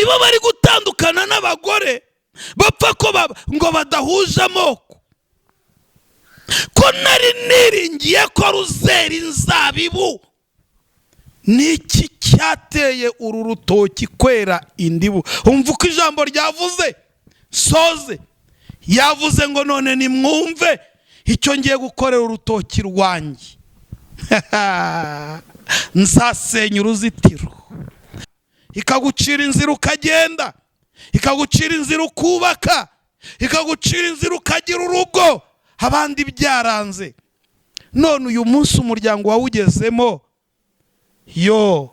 Nibo bari gutandukana n'abagore bapfa ko ngo badahuje amoko. Ko nari niringiye ko ruzera inzabibu, niki cyateye uru rutoki kwera indibu? Umva uko ijambo ryavuze. Soze yavuze ngo none nimwumve icyo ngiye gukorera urutoki rwanjye: nzasenya uruzitiro. Ikagucira inzira ukagenda, ikagucira inzira ukubaka, ikagucira inzira ukagira urugo abandi byaranze. None uyu munsi umuryango wawugezemo, yo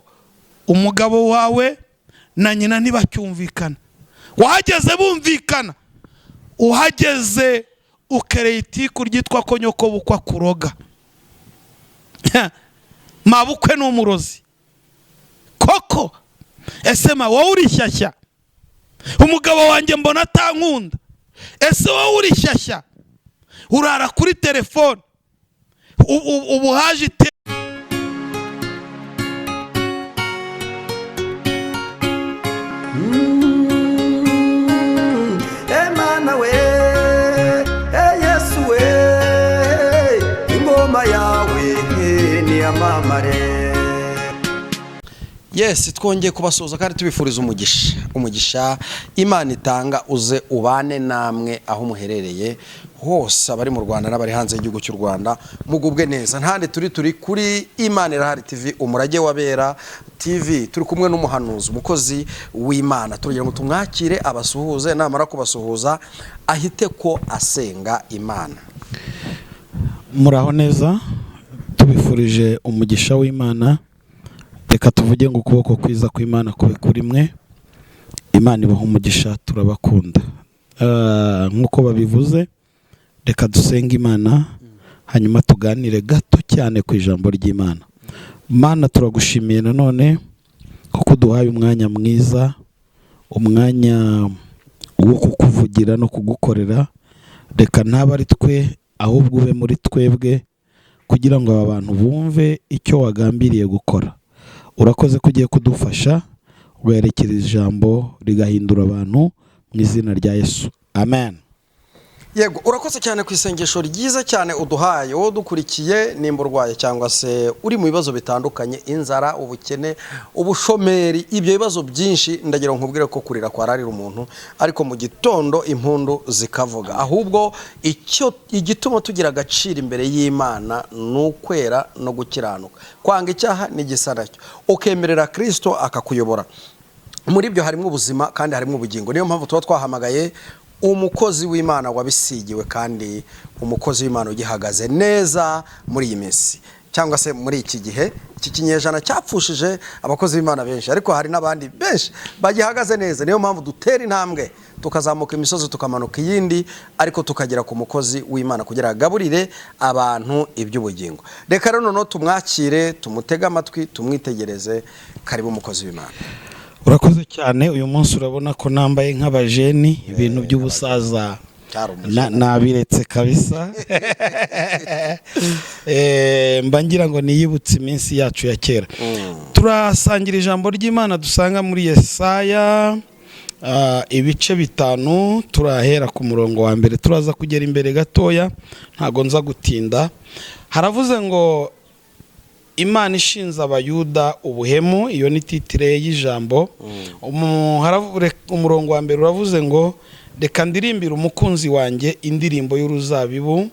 umugabo wawe na nyina ntibacyumvikana. Wahageze bumvikana, uhageze ukereye itiku ryitwa ko nyoko bukwe akuroga, mabukwe ni umurozi koko. Ese ma, wowe uri shyashya? Umugabo wanjye mbona atankunda. Ese wowe uri shyashya? Urara kuri telefone, ubu haje ite? Emana we, e Yesu we, ingoma yawe niyamamare. Yes, twongeye kubasuhuza kandi tubifuriza umugisha. Umugisha Imana itanga uze ubane namwe aho muherereye hose, abari mu Rwanda n'abari hanze y'igihugu cy'u Rwanda, mugubwe neza. Ntandi turi kuri Imana Irahari TV, umurage w'abera TV. Turi kumwe n'umuhanuzi, umukozi w'Imana. Tugira ngo tumwakire, abasuhuze. Namara kubasuhuza ahite ko asenga Imana. Muraho neza, tubifurije umugisha w'Imana. Reka tuvuge ngo ukuboko kwiza kw'Imana kube kuri mwe. Imana ibaha umugisha, turabakunda. Nk'uko babivuze, reka dusenge Imana, hanyuma tuganire gato cyane ku ijambo ry'Imana. Mana, turagushimiye nanone kuko uduhaye umwanya mwiza, umwanya wo kukuvugira no kugukorera. Reka ntabe ari twe, ahubwo ube muri twebwe, kugira ngo aba bantu bumve icyo wagambiriye gukora. Urakoze ko ugiye kudufasha, ugaherekeza ijambo rigahindura abantu, mu izina rya Yesu, amen. Yego, urakoze cyane ku isengesho ryiza cyane uduhaye. Wowe udukurikiye, nimba urwaye cyangwa se uri mu bibazo bitandukanye, inzara, ubukene, ubushomeri, ibyo bibazo byinshi, ndagira ngo nkubwire ko kurira kwararira umuntu, ariko mu gitondo impundu zikavuga. Ahubwo icyo igituma tugira agaciro imbere y'Imana ni ukwera no gukiranuka, kwanga icyaha n'igisa nacyo, ukemerera Kirisito akakuyobora. Muri ibyo harimo ubuzima kandi harimo ubugingo. Niyo mpamvu tuba twahamagaye umukozi w'Imana wabisigiwe, kandi umukozi w'Imana ugihagaze neza muri iyi minsi cyangwa se muri iki gihe, iki kinyejana cyapfushije abakozi b'Imana benshi, ariko hari n'abandi benshi bagihagaze neza. Niyo mpamvu dutera intambwe, tukazamuka imisozi, tukamanuka iyindi, ariko tukagera ku mukozi w'Imana kugira ngo agaburire abantu iby'ubugingo. Reka rero noneho tumwakire, tumutege amatwi, tumwitegereze. Karibu, umukozi w'Imana. Urakoze cyane. Uyu munsi urabona ko nambaye nk'abajeni, ibintu by'ubusaza Cyari umujene. nabiretse kabisa. Mba ngira ngo niyibutse iminsi yacu ya kera. Turasangira ijambo ry'Imana dusanga muri Yesaya, ibice 5. Turahera ku murongo wa mbere, turaza kugera imbere gatoya, ntago nza gutinda. Haravuze ngo Imana ishinze Abayuda ubuhemu. Iyo ni titre y'ijambo. Umurongo wa mbere uravuze ngo: "Reka ndirimbire umukunzi wanjye indirimbo y'uruzabibu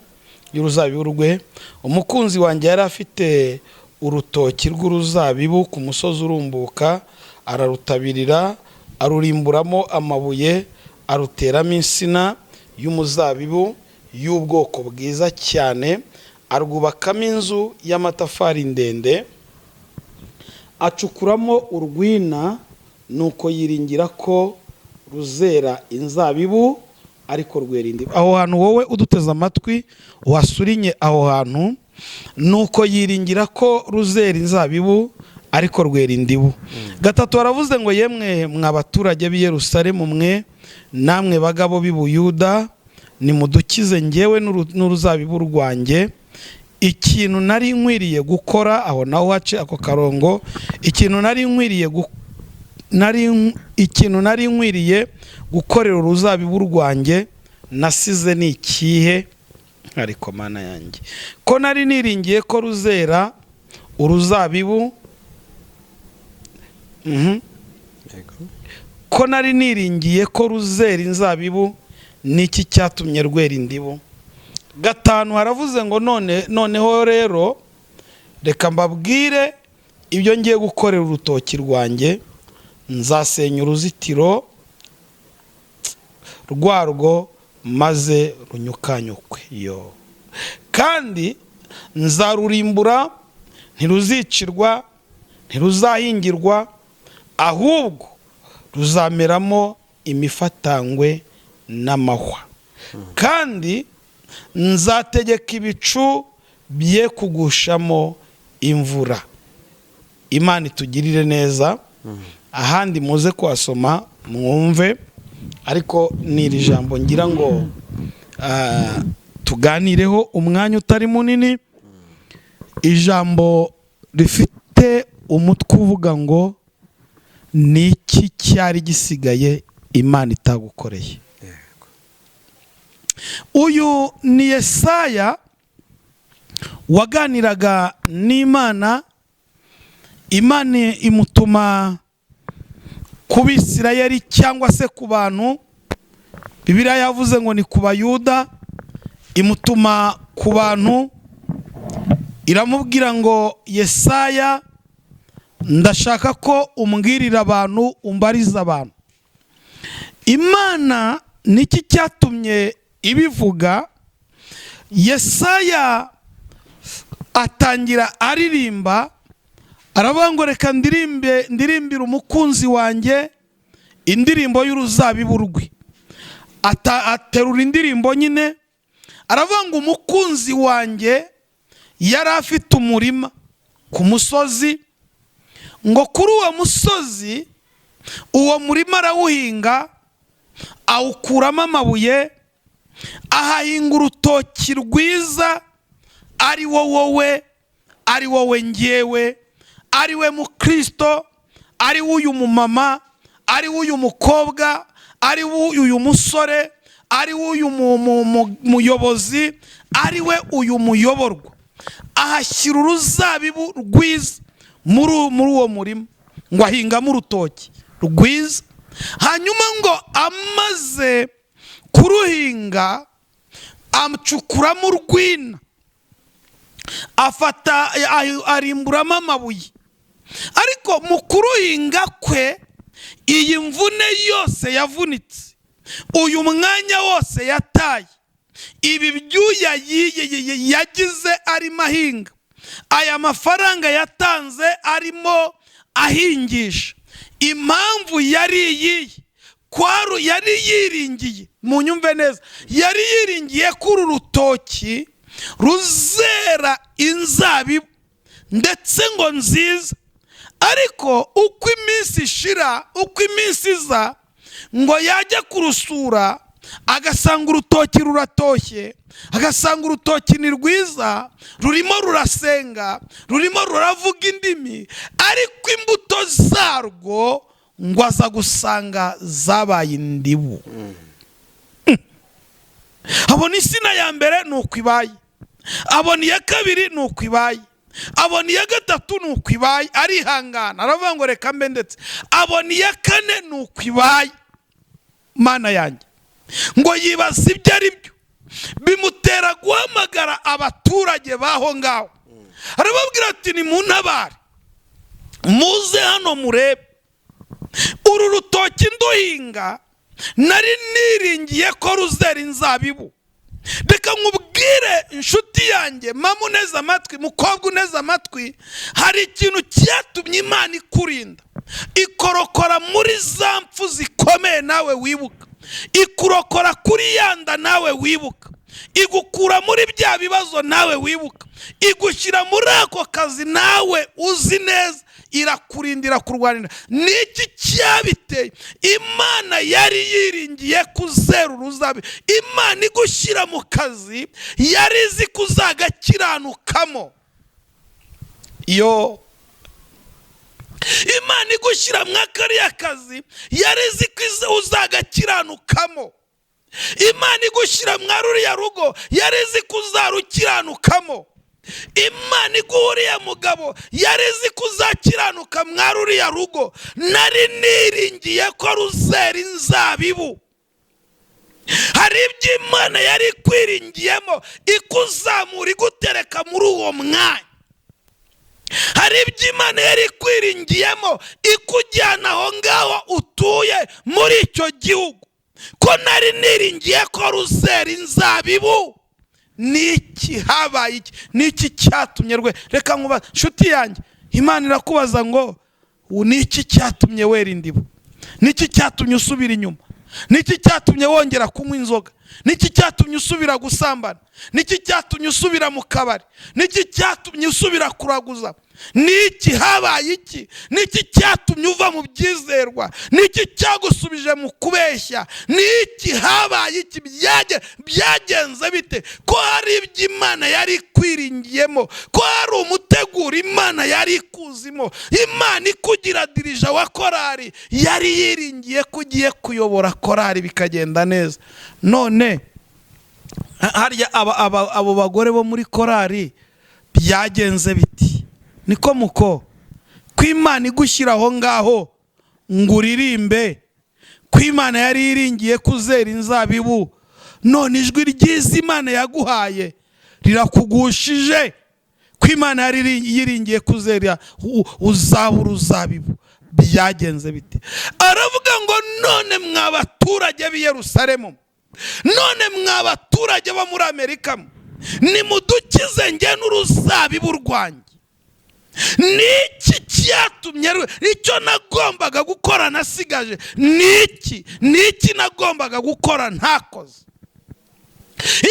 rwe. Umukunzi wanjye yari afite urutoki rw'uruzabibu ku musozi urumbuka, ararutabirira, arurimburamo amabuye, aruteramo insina y'umuzabibu y'ubwoko bwiza cyane, arwubakamo inzu y'amatafari ndende, acukuramo urwina. Nuko yiringira ko ruzera inzabibu, ariko rwera indibu." Aho hantu, wowe uduteze amatwi, wasurinye aho hantu: "Nuko yiringira ko ruzera inzabibu, ariko rwera indibu." 3 baravuze ngo: "Yemwe mwa baturage b'i Yerusalemu mwe, namwe bagabo b'i Buyuda, nimudukize ngewe n'uruzabibu rwanjye. Ikintu nari nkwiriye gukora," aho naho hace ako karongo, "ikintu nari nkwiriye Nari ikintu nari nkwiriye gukorera uruzabibu rwanjye nasize ni ikihe? Ariko Mana yanjye, ko nari niringiye ko ruzera uruzabibu. Ko nari niringiye ko ruzera inzabibu, niki cyatumye rwera indibu? 5 haravuze ngo none noneho rero reka mbabwire ibyo ngiye gukorera urutoki rwanjye: nzasenya uruzitiro rwarwo maze runyukanyukwe yo, kandi nzarurimbura, ntiruzicirwa, ntiruzahingirwa, ahubwo ruzameramo imifatangwe n'amahwa, kandi nzategeka ibicu bye kugushamo imvura. Imana itugirire neza. Ahandi muze kuhasoma mwumve, ariko ni iri jambo ngira ngo tuganireho umwanya utari munini, ijambo rifite umutwe uvuga ngo: "Ni iki cyari gisigaye Imana itagukoreye?" Uyu ni Yesaya waganiraga n'Imana. Imana imutuma ku Bisirayeli cyangwa se ku bantu. Bibiliya yavuze ngo ni ku Bayuda. Imutuma ku bantu, iramubwira ngo: "Yesaya, ndashaka ko umbwirira abantu, umbariza abantu." Imana niki cyatumye ibivuga? Yesaya atangira aririmba, aravuga ngo: "Reka ndirimbe, ndirimbire umukunzi wanjye indirimbo y'uruzabibu rwe." Aterura indirimbo nyine, aravuga ngo: "Umukunzi wanjye yari afite umurima ku musozi," ngo kuri uwo musozi uwo murima arawuhinga, awukuramo amabuye, ahahinga urutoki rwiza, ari wo wowe, ari wowe ngewe, ari we mukristo, ari we uyu mumama, ari we uyu mukobwa, ari we uyu musore, ari we uyu muyobozi, ari we uyu muyoborwa. Ahashyira uruzabibu rwiza muri uwo murima, ngo ahingamo urutoki rwiza. Hanyuma ngo amaze kuruhinga, acukuramo urwina, afata arimburamo amabuye. Ariko mu kuruhinga kwe, iyi mvune yose yavunitse, uyu mwanya wose yataye, ibi byuya yagize arimo ahinga, aya mafaranga yatanze arimo ahingisha, impamvu yari iyihe? Kwaru yari yiringiye, mu nyumve neza, yari yiringiye ko uru rutoki ruzera inzabibu, ndetse ngo nziza. Ariko uko iminsi ishira, uko iminsi iza, ngo yajya kurusura agasanga urutoki ruratoshye, agasanga urutoki ni rwiza, rurimo rurasenga, rurimo ruravuga indimi, ariko imbuto zarwo ngo aza gusanga zabaye indibu. Abona insina ya mbere ni uko ibaye, abona iya kabiri ni uko ibaye, abona iya gatatu ni uko ibaye. Arihangana, aravuga ngo: "Reka mbe." Ndetse abona iya kane ni uko ibaye. Mana yanjye, ngo yibaza ibyo ari byo, bimutera guhamagara abaturage b'aho ngaho, arababwira ati: "Ni mu ntabare, muze hano murebe uru rutoki nduhinga nari niringiye ko ruzera inzabibu." Reka nkubwire, inshuti yanjye, mama uneze amatwi, mukobwa uneze amatwi, hari ikintu cyatumye Imana ikurinda, ikorokora muri za mpfu zikomeye nawe wibuka, ikurokora kuri yanda nawe wibuka, igukura muri bya bibazo nawe wibuka, igushyira muri ako kazi nawe uzi neza, irakurindira, kurwanira. Niki cyabiteye? Imana yari yiringiye kuzera uruzabibu. Imana igushyira mu kazi yari izi kuzagakiranukamo. Iyo Imana igushyira mwa kariya kazi yari izi ko uzagakiranukamo. Imana igushyira mwa ruriya rugo yari izi ko uzarukiranukamo. Imana iguha uriya mugabo yari izi ko uzakiranuka mwa ruriya rugo. Nari niringiye ko ruzera inzabibu. Hari ibyo Imana yari ikwiringiyemo ikuzamura igutereka muri uwo mwanya. Hari ibyo Imana yari ikwiringiyemo ikujyana aho ngaho utuye muri icyo gihugu. Ko nari niringiye ko ruzera inzabibu. Niki habaye iki? Niki cyatumye rwe? Reka nkuba nshuti yanjye, Imana irakubaza ngo niki cyatumye wera indibu? Niki cyatumye usubira inyuma? Niki cyatumye wongera kunywa inzoga? Niki cyatumye usubira gusambana? Niki cyatumye usubira mu kabari? Niki cyatumye usubira kuraguza? Niki habaye iki? Niki cyatumye uva mu byizerwa? Niki cyagusubije mu kubeshya? Niki habaye iki? Byagenze bite? Ko hari ibyo Imana yari ikwiringiyemo, ko hari umuteguro Imana yari ikuzimo. Imana ikugira dirija wa korari yari yiringiye ko ugiye kuyobora korari bikagenda neza. None harya abo bagore bo muri korari byagenze biti? Niko muko ko Imana igushyira aho ngaho ngo uririmbe, ko Imana yari iringiye kuzera inzabibu, none ijwi ryiza Imana yaguhaye rirakugushije. Ko Imana yari yiringiye kuzera uzabura uzabibu, byagenze bite? Aravuga ngo none mwa baturage b'i Yerusalemu, none mwa baturage bo muri Amerika, nimudukize nge n'uruzabibu rwanjye. Niki cyatumye icyo nagombaga gukora nasigaje? Niki niki nagombaga gukora ntakoze?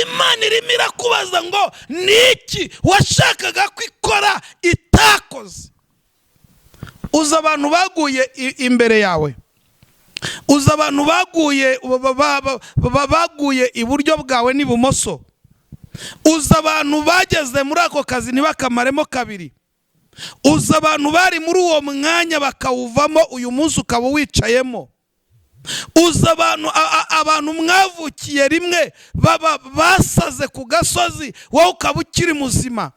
Imana irimo irakubaza ngo niki washakaga ko ikora itakoze? Uza abantu baguye imbere yawe, uza abantu baguye iburyo bwawe n'ibumoso, uza abantu bageze muri ako kazi ntibakamaremo kabiri, uza abantu bari muri uwo mwanya bakawuvamo uyu munsi ukaba wicayemo, uza abantu mwavukiye rimwe basaze ku gasozi wowe ukaba ukiri muzima,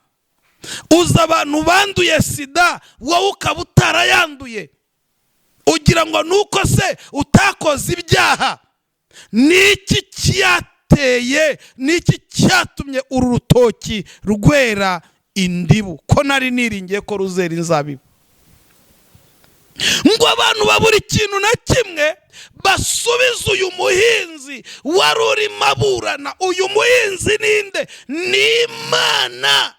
uza abantu banduye sida wowe ukaba utarayanduye. Ugira ngo nuko se utakoze ibyaha? Niki cyateye, niki cyatumye uru rutoki rwera indibu? Ko nari niringiye ko ruzera inzabibu. Ngo abantu babura ikintu na kimwe basubiza uyu muhinzi wari urimo aburana. Uyu muhinzi ninde? Ni Imana.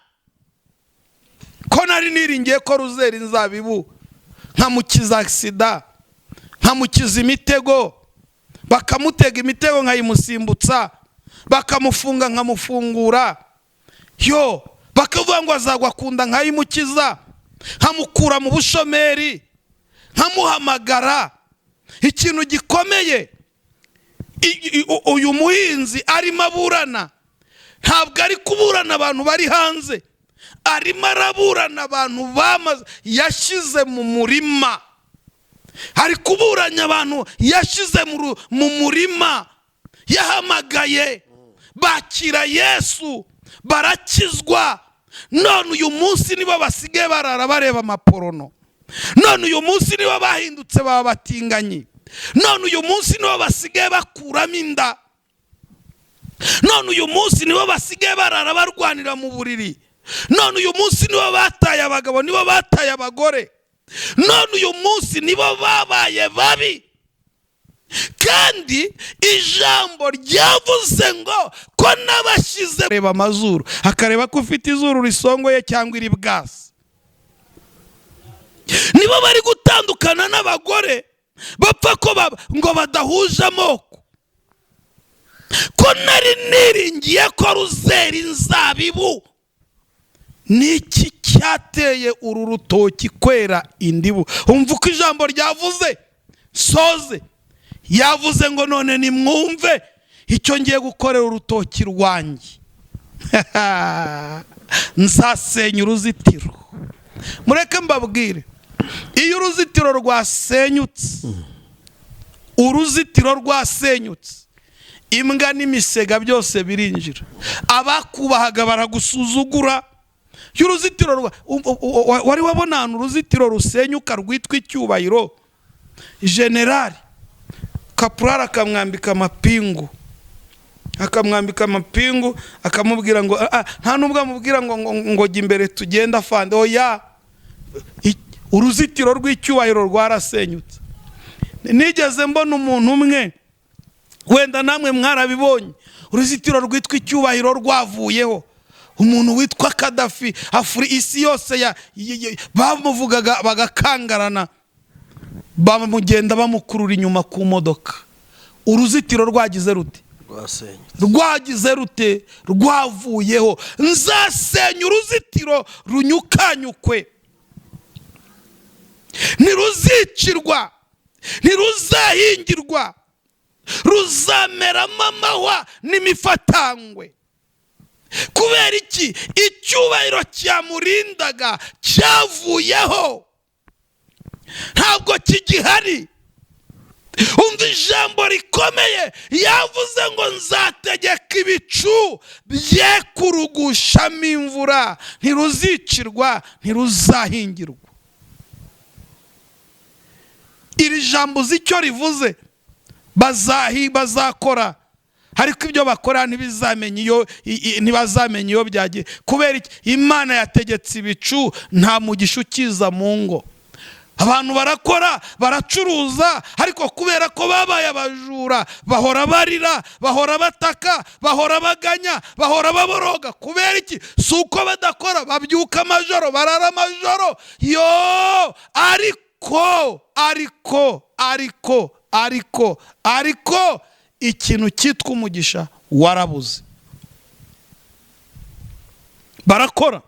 Ko nari niringiye ko ruzera inzabibu, nkamukiza sida, nkamukiza imitego, bakamutega imitego nkayimusimbutsa, bakamufunga nkamufungura, yo bakavuga ngo azagwa kunda nkayimukiza, nkamukura mu bushomeri, nkamuhamagara. Ikintu gikomeye uyu muhinzi arimo aburana, ntabwo ari kuburana abantu bari hanze, arimo araburana abantu bamaze yashyize mu murima. Ari kuburanya abantu yashyize mu murima, yahamagaye bakira Yesu barakizwa. None uyu munsi nibo basigaye barara bareba amaporono. None uyu munsi nibo bahindutse baba batinganyi. None uyu munsi nibo basigaye bakuramo inda. None uyu munsi nibo basigaye barara barwanira mu buriri. None uyu munsi nibo bataye abagabo, nibo bataye abagore. None uyu munsi nibo babaye babi. Kandi ijambo ryavuze ngo ko nabashyize. Reba amazuru, akareba ko ufite izuru risongoye cyangwa iri bwasi. Nibo bari gutandukana n'abagore bapfa ko ngo badahuje amoko. Ko nari niringiye ko ruzera inzabibu. Niki cyateye uru rutoki kwera indibu? Umva uko ijambo ryavuze. Soze yavuze ngo none nimwumve icyo ngiye gukorera urutoki rwanjye. Nzasenya uruzitiro. Mureke mbabwire, Iyo uruzitiro rwasenyutse, uruzitiro rwasenyutse, imbwa n'imisega byose birinjira. Abakubahaga baragusuzugura. Iyo uruzitiro wari wabona ahantu uruzitiro rusenyuka rwitwa icyubahiro, generali kapurari akamwambika amapingu, akamwambika amapingu, akamubwira ngo nta nubwo amubwira ngo jya imbere tugenda afande. Oya, uruzitiro rw'icyubahiro rwarasenyutse. Nigeze mbona umuntu umwe, wenda namwe mwarabibonye, uruzitiro rwitwa icyubahiro rwavuyeho. Umuntu witwa Kadafi, afuri isi yose bamuvugaga bagakangarana, bamugenda bamukurura inyuma ku modoka. Uruzitiro rwagize rute? Rwasenyutse. Rwagize rute? Rwavuyeho. Nzasenya uruzitiro runyukanyukwe, ntiruzicirwa, ntiruzahingirwa, ruzameramo amahwa n'imifatangwe. Kubera iki? Icyubahiro cyamurindaga cyavuyeho, ntabwo kigihari. Umva ijambo rikomeye yavuze ngo nzategeka ibicu bye kurugushamo imvura, ntiruzicirwa, ntiruzahingirwa. Iri jambo uzi icyo rivuze? Bazakora, ariko ibyo bakora ntibizamenya iyo ntibazamenya iyo byagiye. Kubera iki? Imana yategetse ibicu, nta mugisha ukiza mu ngo. Abantu barakora, baracuruza, ariko kubera ko babaye abajura bahora barira, bahora bataka, bahora baganya, bahora baboroga. Kubera iki? Si uko badakora, babyuka amajoro, barara amajoro yo, ariko ariko ariko ariko ariko ikintu cyitwa umugisha warabuze. Barakora.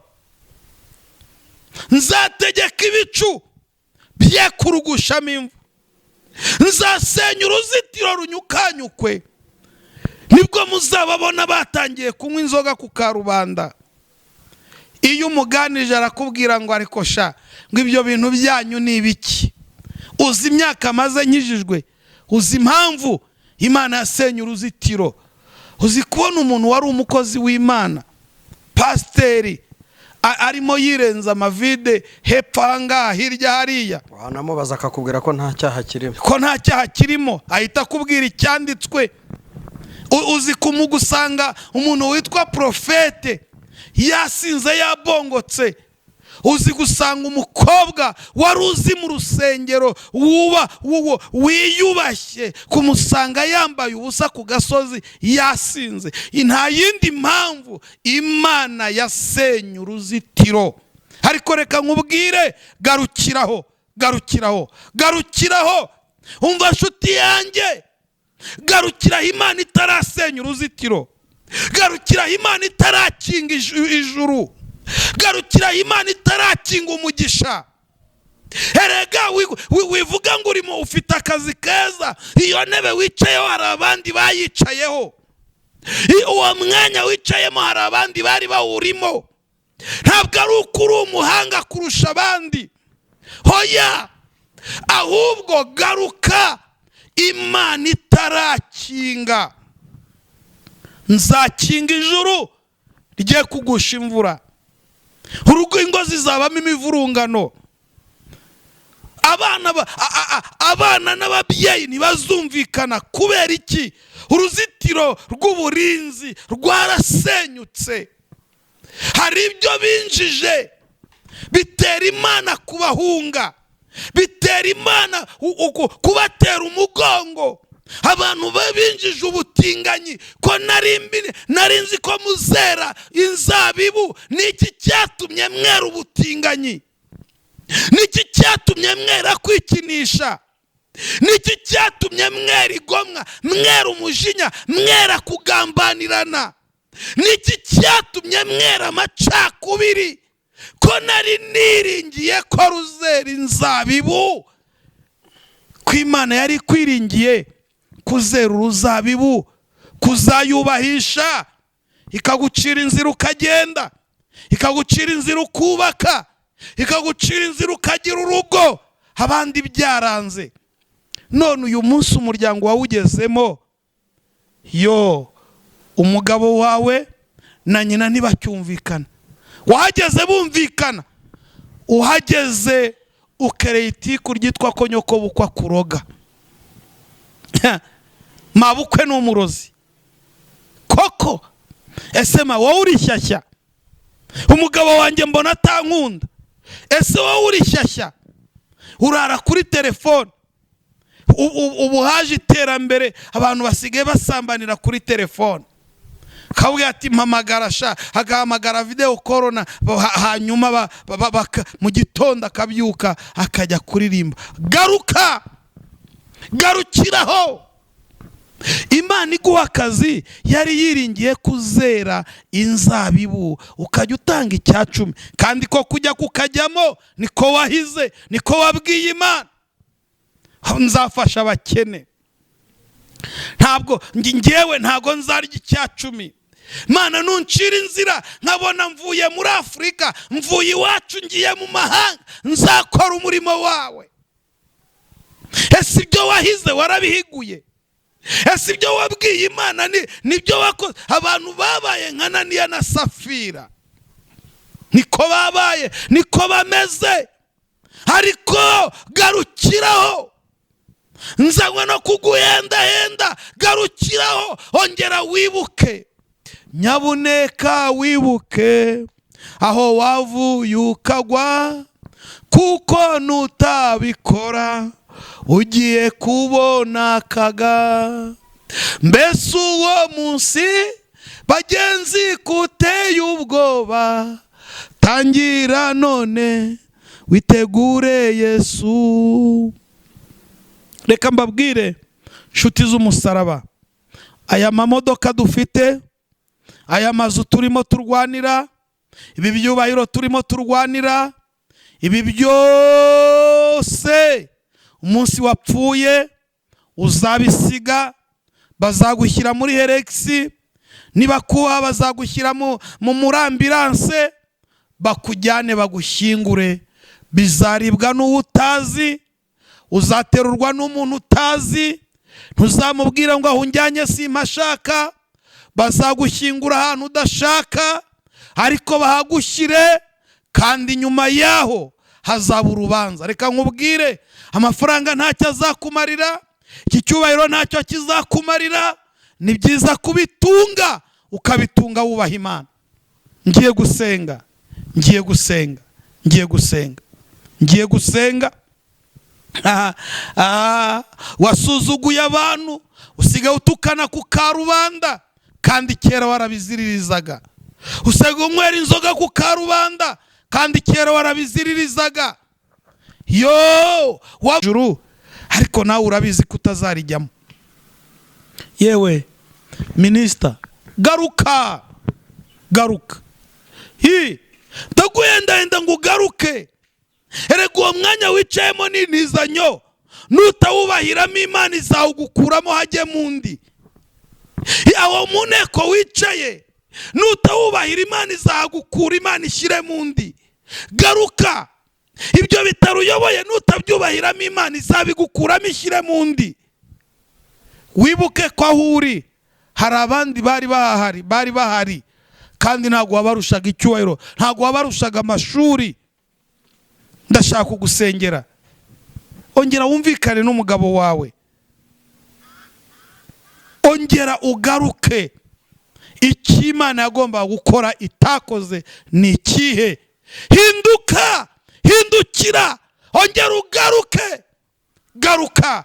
Nzategeka ibicu bye kurugushamo imvura, nzasenya uruzitiro runyukanyukwe. Nibwo muzababona batangiye kunywa inzoga ku karubanda. Iyo umuganirije arakubwira ngo ariko sha, ngo ibyo bintu byanyu ni ibiki? Uzi imyaka maze nkijijwe? Uzi impamvu Imana yasenye uruzitiro? Uzi kubona umuntu wari umukozi w'Imana, pasiteri, arimo yirenza amavide hepfo ahangaha, hirya hariya? Wanamubaza akakubwira ko nta cyaha kirimo. Ko nta cyaha kirimo, ahita akubwira icyanditswe. Uzi kumugusanga umuntu witwa profete yasinze, yabongotse? Uzi gusanga umukobwa wari uzi mu rusengero wiyubashye, kumusanga yambaye ubusa ku gasozi yasinze? Nta yindi mpamvu, Imana yasenye uruzitiro. Ariko reka nkubwire, garukiraho, garukiraho, garukiraho. Umva nshuti yanjye, garukiraho Imana itarasenya uruzitiro, garukiraho Imana itarakinga ijuru, garukiraho Imana itarakinga umugisha. Erega wivuga ngo urimo ufite akazi keza, iyo ntebe wicayeho hari abandi bayicayeho, uwo mwanya wicayemo hari abandi bari bawurimo. Ntabwo ari uko uri umuhanga kurusha abandi, hoya, ahubwo garuka Imana itarakinga. Nzakinga ijuru rye kugusha imvura, urugo ingo zizabamo imivurungano, abana n'ababyeyi ntibazumvikana. Kubera iki? Uruzitiro rw'uburinzi rwarasenyutse. Hari ibyo binjije bitera Imana kubahunga, bitera Imana kubatera umugongo. Abantu babinjije ubutinganyi, ko nari nzi ko muzera inzabibu, niki cyatumye mwera ubutinganyi? Niki cyatumye mwera kwikinisha? Niki cyatumye mwera igomwa, mwera umujinya, mwera kugambanirana? Niki cyatumye mwera amacakubiri? Ko nari niringiye ko ruzera inzabibu, ko Imana yari kwiringiye kuzera uruzabibu, kuzayubahisha, ikagucira inzira ukagenda, ikagucira inzira ukubaka, Ikagucira inzira ukagira urugo abandi byaranze. None uyu munsi umuryango wawugezemo, yo umugabo wawe na nyina ntibacyumvikana. Wahageze bumvikana, uhageze ukereye itiku ryitwa ko nyoko bukwa kuroga. Mabukwe ni umurozi koko. Ese ma wowe uri shyashya? Umugabo wanjye mbona atankunda. Ese wowe uri shyashya? Urara kuri telefone. Ubu haje iterambere, abantu basigaye basambanira kuri telefone. Kabwe ati mpamagara sha, agahamagara video corona, hanyuma mu gitondo akabyuka akajya kuririmba. Garuka, garukiraho. Imana iguha akazi yari yiringiye kuzera inzabibu, ukajya utanga 10, kandi ko kujya kukajyamo niko wahize, niko wabwiye Imana, nzafasha abakene, ntabwo ngewe ntabwo nzarya 10. Mana nuncira inzira nkabona mvuye muri Afurika, mvuye iwacu ngiye mu mahanga, nzakora umurimo wawe. Ese ibyo wahize warabihiguye? Ese ibyo wabwiye Imana nibyo wakoze? Abantu babaye nka Ananiya na Safira, niko babaye, niko bameze. Ariko garukiraho, nzanywe no kuguhendahenda. Garukiraho, ongera wibuke, nyabuneka wibuke aho wavuye ukagwa, kuko nutabikora ugiye kubona akaga. Mbese uwo munsi bagenzi kuteye ubwoba, tangira none witegure Yesu. Reka mbabwire nshuti z'umusaraba, aya mamodoka dufite, aya mazu turimo turwanira, ibi byubahiro turimo turwanira, ibi byose umunsi wapfuye uzabisiga. Bazagushyira muri heregisi, nibakuha bazagushyira mu murambiranse, bakujyane bagushyingure. Bizaribwa n'uwo utazi, uzaterurwa n'umuntu utazi, ntuzamubwira ngo aho unjyanye simpashaka. Bazagushyingura ahantu udashaka, ariko bahagushyire, kandi nyuma yaho hazaba urubanza. Reka nkubwire, amafaranga ntacyo azakumarira, iki cyubahiro ntacyo kizakumarira. Ni byiza kubitunga, ukabitunga wubaha Imana. Ngiye gusenga, ngiye gusenga, ngiye gusenga, ngiye gusenga. Wasuzuguye abantu, usigaye utukana ku karubanda, kandi kera warabiziririzaga. Usigaye unywera inzoga ku karubanda, kandi kera warabiziririzaga. Yo wajuru, ariko nawe urabizi ko utazarijyamo. Yewe minisita, garuka, garuka. Ndaguhendahenda ngo ugaruke. Erega uwo mwanya wicayemo ni intizanyo, nutawubahiramo Imana izawugukuramo hajye mu ndi. Aho mu nteko wicaye nutawubahira Imana izagukura, Imana ishyire mu ndi. Garuka. Ibyo bitaro uyoboye nutabyubahiramo Imana izabigukuramo ishyire mu ndi. Wibuke ko aho uri hari abandi bari bahari, bari bahari, kandi ntabwo wabarushaga icyubahiro, ntabwo wabarushaga amashuri. Ndashaka kugusengera, ongera wumvikane n'umugabo wawe, ongera ugaruke. Icyo Imana yagombaga gukora itakoze ni ikihe? Hinduka, hindukira, ongera ugaruke, garuka.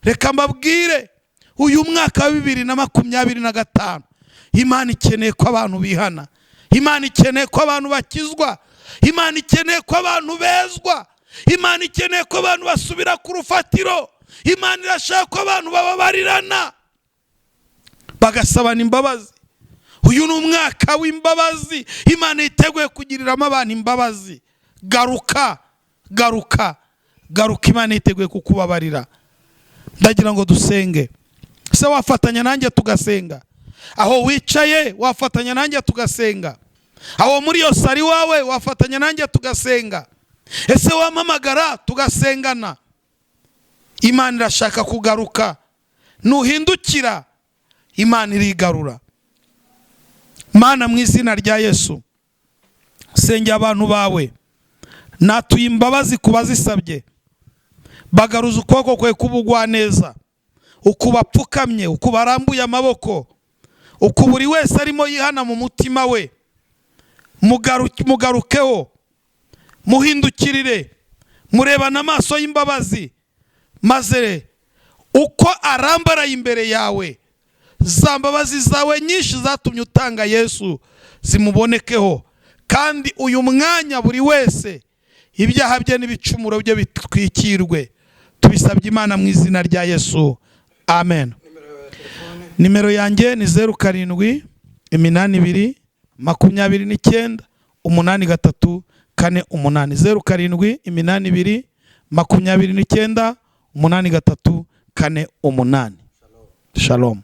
Reka mbabwire, uyu mwaka wa 2025 Imana ikeneye ko abantu bihana, Imana ikeneye ko abantu bakizwa, Imana ikeneye ko abantu bezwa, Imana ikeneye ko abantu basubira ku rufatiro, Imana irashaka ko abantu bababarirana bagasabana imbabazi. Uyu ni umwaka w'imbabazi, Imana yiteguye kugiriramo abantu imbabazi. Garuka, garuka, garuka, Imana yiteguye kukubabarira. Ndagira ngo dusenge. Se wafatanya nanjye tugasenga? Aho wicaye wafatanya nanjye tugasenga? Aho muri iyo salon iwawe wafatanya nanjye tugasenga? Ese wampamagara tugasengana? Imana irashaka kugaruka. Nuhindukira, Imana irigarura. Mana, mu izina rya Yesu, sengera abantu bawe. Natuye imbabazi ku bazisabye. Bagaruza ukuboko kwe k'ubugwaneza, uku bapfukamye, uku barambuye amaboko, uku buri wese arimo yihana mu mutima we. Mugarukeho, muhindukirire, murebana amaso y'imbabazi, maze uko arambaraye imbere yawe, za mbabazi zawe nyinshi zatumye utanga Yesu zimubonekeho. Kandi uyu mwanya buri wese ibyaha bye n'ibicumuro bye bitwikirwe. Tubisabye Imana mu izina rya Yesu, amen. Nimero yanjye ni 0782 29 83 48, 0782 29 83 48. Shalom.